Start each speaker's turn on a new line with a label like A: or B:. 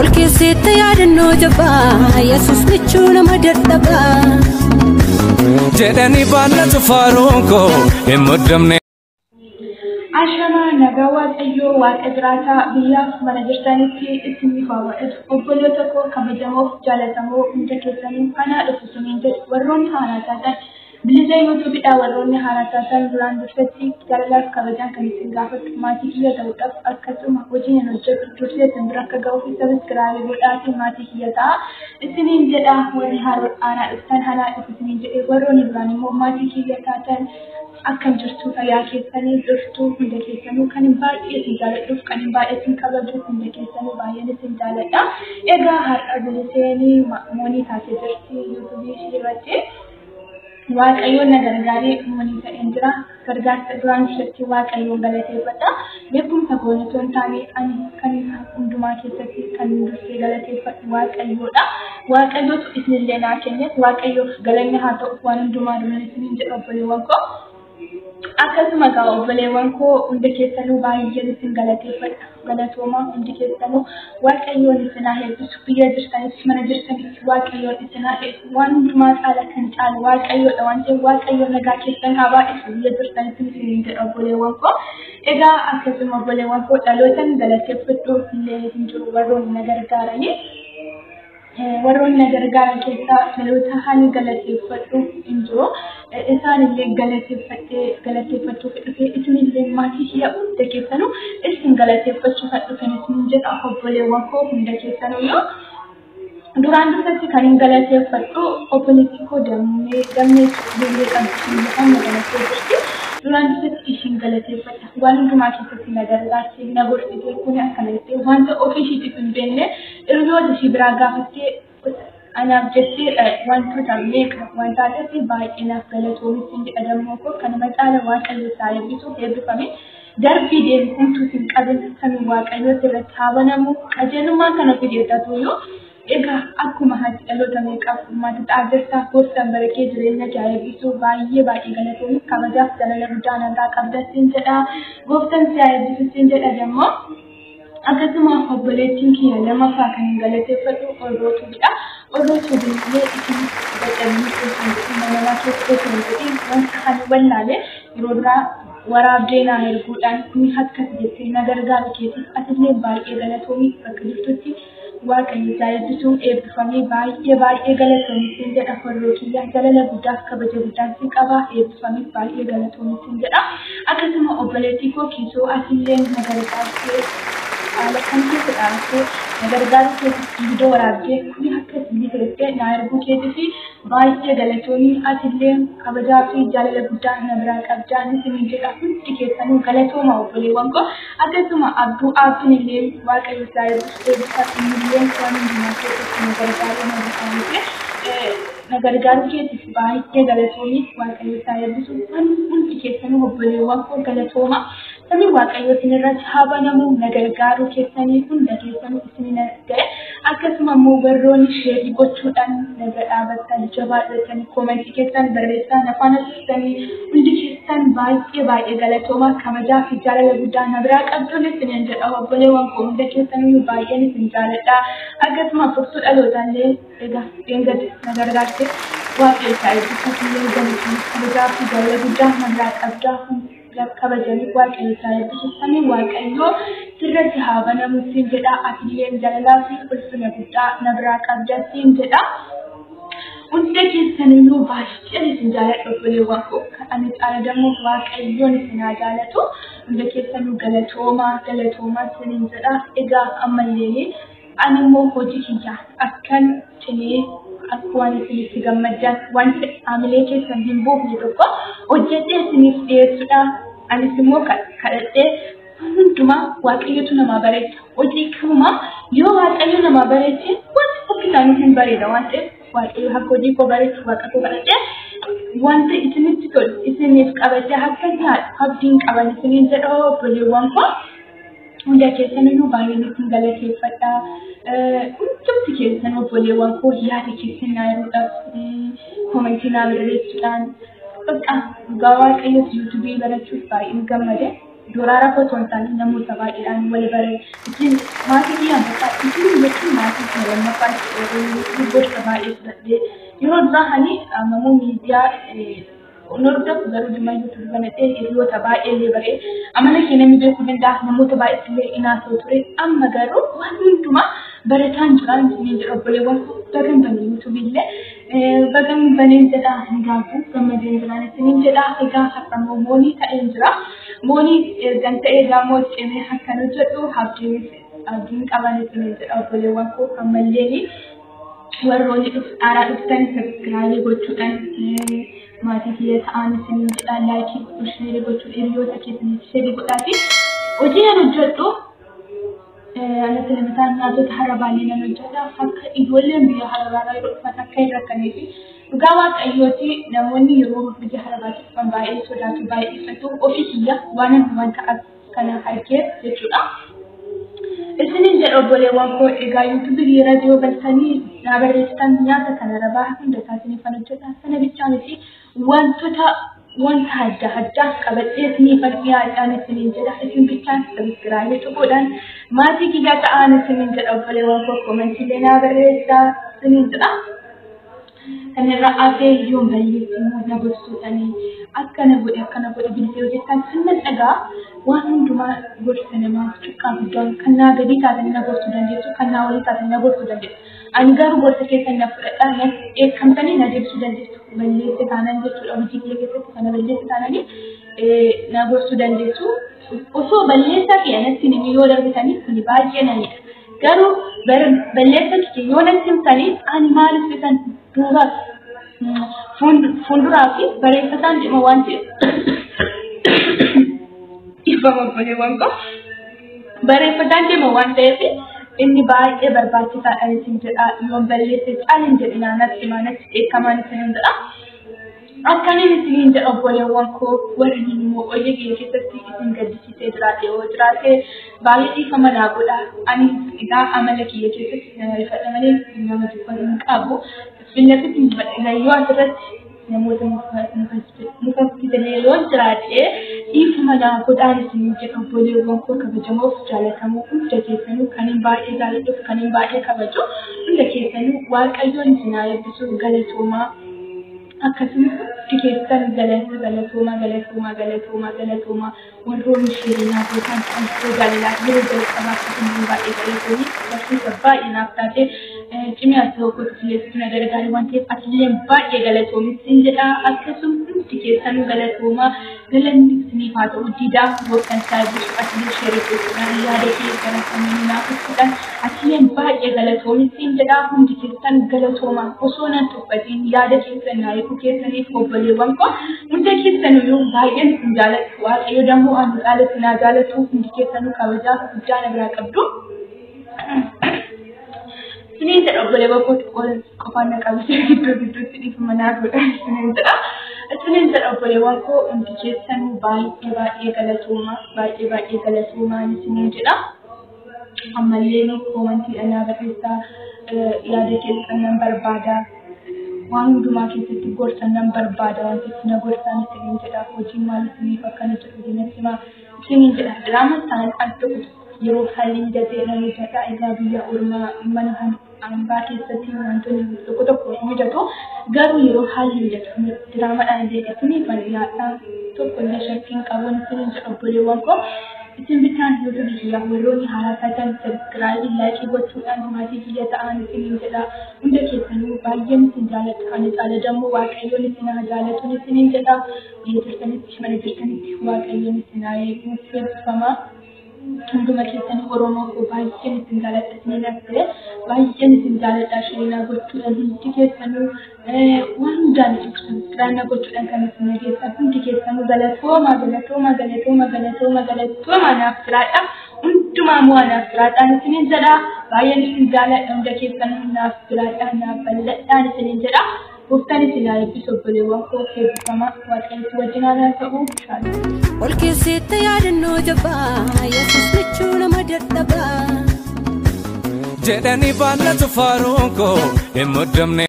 A: Ol keessatti yaadannoo jabaa Yesuus michuu nama dadhabaa.
B: Jedhanii baallatu faaruun koo hin muddamne.
C: Ashamaa nagaa Waaqayyoo Waaqa jiraataa biyyaaf mana jirtanitti isiniif haa baay'atu. Obboloota koo kabajamoof jaalatamoo hunda keessanii anaa dhufu isiniin jedhu. Warroonni haaraa taatan bilisa yuutuubiidha. Warroonni haaraa taatan duraan dursatti jaalalaaf kabajaan kan isin gaafadhu maatii kiyya ta'uudhaaf akkasuma hojii hin hojjedhu dursee isin bira akka ga'uuf subscribe godhaatii maatii kiyya ta'a isiniin jedha. Warri haaraa dhuftan anaa dhufu isiniin jedhe. Warroonni duraan immoo maatii kiyya taatan akkam jirtu, fayyaa keessanii jirtu? Hunda keessanuu kan hin baay'ee isin jaalladhuuf kan hin baay'ee isin kabaju hunda keessanuu baay'een isin jaalladha. Egaa har'a biliseenii moonii taatee jirti yuutuubii ishee irratti. Waaqayyoon na gargaaree moonii ta'een jira. Gargaarsa duraan dursatti Waaqayyoon galateeffadha. Beekumsa koon osoo hin taane ani kan hundumaa keessatti kan dursee galateeffadhu Waaqayyoodha. Waaqayyootu isinillee naa kenne. Waaqayyoof galanni haa ta'u waan hundumaa duran isiniin jedha obboleewwan koo. Akkasuma egaa obboleewwan koo hundi keessanuu baay'een isin galateeffadha. Galatoomaa hundi keessanuu, Waaqayyoon isin haa eebbisu. Biyya jirtanis mana jirtanis Waaqayyoon isin haa eebbisu. Waan hundumaa caala kan caalu Waaqayyoodha waan ta'eef Waaqayyoon nagaa keessan haa baay'isu biyya jirtanis isiniin jedha obboleewwan koo. Egaa akkasuma obboleewwan koo dhalootan galateeffadhu illee hin jiru warroonni na gargaaranii. Warroonni na gargaaran keessaa dhaloota ani galateeffadhu hin jiru. Isaanillee galateeffadhee galateeffachuuf dhufee isinillee maatii kiyya hunda keessanuu isin galateeffachuuf dhufan isin jedha obboleewwan koo hunda keessanuu. Duraan dursatti kan hin galateeffadhu obboleettii koo Dammee Dammee billee qabdi jedhamu na galateeffatti jirti. Duraan dursatti ishiin galateeffadha. Waan hundumaa keessatti na gargaarte, na gorsite, kun akkana jettee wanta ofii ishiitiif hin beekne hiriyoota ishii biraa gaafattee anaaf jettee wantoota meeqa waan taateef baay'ee naaf galatoomi siin jedha dammoo koo. Kanuma caala Waaqayyo isaa eebbisuuf eebbifame. Darbii deemu homtuu sin qabin, samiin Waaqayyoo sirratti haa banamu. Qajeelummaa kana fideetatu yoo egaa akkuma haati dhaloota meeqaaf furmaata ta'aa jirta. Gooftaan bara kee jireenya kee haa eebbisu. Baay'ee baay'ee galatoomi, kabajaaf jaalala guddaa narraa qabda siin jedha. Gooftaan si haa eebbisu siin jedha dammoo. Akkasuma obboleettiin kiyya lamaffaa kan hin galateeffadhu Orrootuudha. Orrootuu illee isin dadhabbii osoo hin jedhin, mana namaa keessa osoo hin jedhin, wanta ani wallaale yeroo duraa waraabdee naa erguudhaan kuni akkas jettee na gargaaru keetiif atillee baay'ee galatoomi. Bakka jirtutti Waaqayyo isaa eebbisuu, eebbifamee, baay'ee baay'ee galatoomi siin jedha horroo kiyya. Jaalala guddaaf kabaja guddaan si qaba, eebbifamee, baay'ee galatoomi siin jedha. Akkasuma obboleettii koo Kiisoo atillee na gargaartee haala kan keessa dhaabattee na gargaaruu keetiif, viidiyoo waraabdee kuni akkas jettee na erguu keetiif baay'ee galatoomii. Atillee kabajaa fi jaalala guddaa na biraa qabdaa isiniin jedha. Hundi keessanuu galatooma obboleewwan koo. Akkasuma Abduu Aabbiin illee Waaqayyo isaa eebbisa. Innillee waan hundumaa keessatti na gargaaruu na gargaaruu na gargaaruu keetiif baay'ee galatoomii, Waaqayyo isaa eebbisu. Waan hundi keessanuu obboleewwan koo galatooma. Sabni Waaqayyo isinirratti haa banamu. Na gargaaruu keessanii hunda keessanuu isin ga'e. Akkasuma immoo warroonni share gochuudhaan na bira dhaabattan, jabaadhatanii comment keessan barreessaa na faana turtanii hundi keessan baay'ee baay'ee galatooma. Kabajaa fi jaalala guddaa na biraa qabduun isiniin jedha obboleewwan koo hunda keessanuu baay'een isin jaaladha. Akkasuma furtuu dhalootaallee egaa dheengadde na gargaarte, Waaqayyo isaa eebbisu, illee galatooma, kabajaa fi jaalala guddaa na biraa qabdaa, kabajanii Waaqayyo isaa eebbisu. Samiin Waaqayyoo sirratti haa banamu siin jedha. Atilleen jaalalaa fi ulfina guddaa na biraa qabda siin jedha. Hunda keessaniyyuu baay'een isin jaaladha obboleewwan koo. Ani caala dammoo Waaqayyoon isin haa jaalatu. Hunda keessanuu galatoomaa galatoomaa isiniin jedha. Egaa ammallee ani immoo hojii kiyya akkan cimee akka waan isinitti gammaddan, wanta haamilee keessan hin buufne tokko hojjedhee isiniif dhiyeessuudha. Anis immoo kadhadhee hundumaa Waaqayyotu namaa bareecha. Hojii kamumaa yoo Waaqayyo namaa bareeche wanti fokkisaanii hin bareeda waan ta'eef Waaqayyo akka hojii koo bareechu Waaqa koo kadhadhee wanta isinitti tolu isiniif qabadhee akka dhiyaatu abdiin qaban isiniin jedha obboleewwan koo. Hunda keessaniyyuu baay'een isin galateeffadha. Hundumti keessan obboleewwan koo yaada keessan naa yeroodhaaf comment naa barreessuudhaan bakka dhugaa Waaqayyoos yuutuubii barachuuf baay'een gammade. Doraara osoo hin taane namoota baay'eedhaan wal bare. Isin maatii kiyyaan bakka isin jechuun baay'ee fudhadhee yeroo duraa hani ammoo miidiyaa hordoof garuu dhimma yuutuubii banadhee hiriyoota baay'ee illee baree amala kee namni beekuu danda'a namoota baay'ee illee inaasoo ture amma garuu waan hundumaa barataan jiraan isiniin jedha obboleewwan koo bagan bane yuutuubii illee bagan baneen jedha hin gaabbu gammadeen jiraan isiniin jedha egaa har'ammoo moonii ta'een jira moonii ergan ta'ee gamoo cimee akkan hojjedhu abdiin qaban isiniin jedha obboleewwan koo ammallee warroonni haaraa dhuftan sabskiraabii gochuudhaan maatii kiyya ta'an isiniin jedha laayikii godhuu sheerii gochuu hiriyoota keessaniif sheerii godhaa fi hojii nan hojjedhu alatti lamataan nyaatota harabaalee nan hojjedha akka ijoolleen biyya harabaarraa yeroo dhufan akka hin rakkannee fi dhugaa waaqayyooti namoonni yeroo biyya harabaatti dhufan baay'ee sodaatu baay'ee dhiphatu ofii kiyya waan wanta kana argeef jechuudha. Isiniin jedha obboleewwan koo egaa yuutuubii raadiyoo galtanii naa barreessitan nyaata kana rabaa hunda isaatiif kan hojjetan sana bichaa miti wantoota wanta adda addaa qabadhee isiniif dhiyaadhaan isiniin jedha isin bichaan sabiskiraabii tuquudhaan maatii kiyya ta'an isiniin jedha obboleewwan koo koomentiilee naa barreessaa isiniin jedha. Kanarra hafee yoon balleessi immoo na gorsuudhaanii akkana godhe akkana godhe bilbee hojjetan kan dhagaa waan hundumaa gorsa namaa cuqqaa guddaan kan naa gadii taatanii na gorsuu dandeessu kan naa olii taatanii na gorsuu dandeessu. Ani garuu gorsa keessan na fudhadhaa na dheekkamtanii na deebisuu dandeessu. Balleesse taanaan jechuudha hojii kiyya keessatti kana balleesse taananii na gorsuu dandeessu. Osoo balleessaa kiyya natti himi yoo darbitanii kuni baay'ee na miidha. Garuu balleessa kiyya yoo natti himtanii ani maaliif isan duubaaf fuulduraa fi bareeffataan dhimma waan ta'eef dhiifama obboleewwan koo bareeffataan dhimma waan ta'eef inni baay'ee barbaachisaadha isin jedha yoon balleesse caalin jedhinaa natti himaa natti dheekkamaan isinin jedha. Akkamiin isiniin jedha obboleewwan koo warri immoo hojii kiyya keessatti isin gaddisiisee jiraate yoo jiraate baay'ee dhiifama naa godha. Ani egaa amala kiyya keessatti nama rifadha malee nama dubbatu hin qabu. Fillafitti yoo asirratti namoota mufachiisanii yoo jiraate dhiifama naa godhaan isiniin jedha obboleewwan koo kabajamoof jaalatamuu hunda keessanuu kan hin baay'ee jaaladhuuf kan hin baay'ee kabaju hunda keessanuu waaqayyoon isin haa eebbisu galatoomaa. Akkasumas hundi keessan galatoomaa galatoomaa galatoomaa galatoomaa warroonni sheerinaa gootan kan jaalalaa yeroo jalqabaa akkasumas baay'ee galatoomii barsiisa baay'ee naaf taate cimee as tokko illee na gargaare waan ta'eef atillee baay'ee galatoomi sin jedha akkasumas hundi keessan galatoomaa galanni isiniif haa ta'u didaa gooftaan isaa eebbisu atillee sheerii gochuudhaan yaada kee gara kanneen naaf ibsuudhaan atillee baay'ee galatoomi sin jedha hundi keessan galatoomaa osoo nan tuffatiin yaada keessan naa eeguu keessaniif obboleewwan koo hunda keessaniyyuu baay'een isin jaalladha waaqayyo dammoo ani caalatti naa jaallatu hundi keessanuu kabajaa guddaa na biraa qabdu. Isiniin jedha obboleewwan koo qofaan na qabisee gidduu gidduutti dhiifama naa godha isiniin jedha. Isiniin jedha obboleewwan koo hundi keessanuu baay'ee baay'ee galatoomaa baay'ee baay'ee galatoomaa isiniin jedha. Ammallee koomantii naa barreessaa yaada keessan nan barbaada. Waan hundumaa keessatti gorsa nan barbaada waan ta'eef na gorsaan isiniin jedha hojiin maal isiniif akkana jedhu natti himaa isiniin jedha diraamas ta'an al tokko yeroo haalli mijatee nan hojjedha egaa biyya ormaa mana hambaa keessatti wantoonni tokko tokko hin mijatu garuu yeroo haalli mijatu diraamaadhaan illee isiniif dhiyaadha tokko illee shakkiin qabuun isiniin jedha obboleewwan koo isin bitaan yuutuubii kiyya warroonni haaraa taatan sabskiraabii laayikii gochuudhaan maatii kiyya ta'an isiniin jedha hunda keessanuu baay'een isin jaalladha ani caala dammoo waaqayyoon isin haa jaallatuun isiniin jedha biyya jirtanitti mana jirtanitti waaqayyoon isin haa eegu eebbifamaa. Hunduma keessanii Oromoo koo baay'een isin jaalladha isiniin affeere baay'een isin jaalladha sheeraa gochuudhaan hundi keessanuu waan hundaan sabskiraayib gochuudhaan kan isin dhageessan hundi keessanuu galatoomaa galatoomaa galatoomaa galatoomaa galatoomaa naaf jiraadha hundumaa immoo naaf jiraadhaan isiniin jedha baay'een isin jaalladha hunda keessanuu naaf jiraadha naaf bal'adhaan isiniin jedha gooftaan isin haa eebbisu obboleewwan koo eebbifamaa waaqayyo wajjin haa ta'u inshaalla.
A: Ol keessatti yaadannoo jabaa Yesuus michuu nama dadhabaa.
B: Jedhanii baallatu faaruun koo hin muddamne.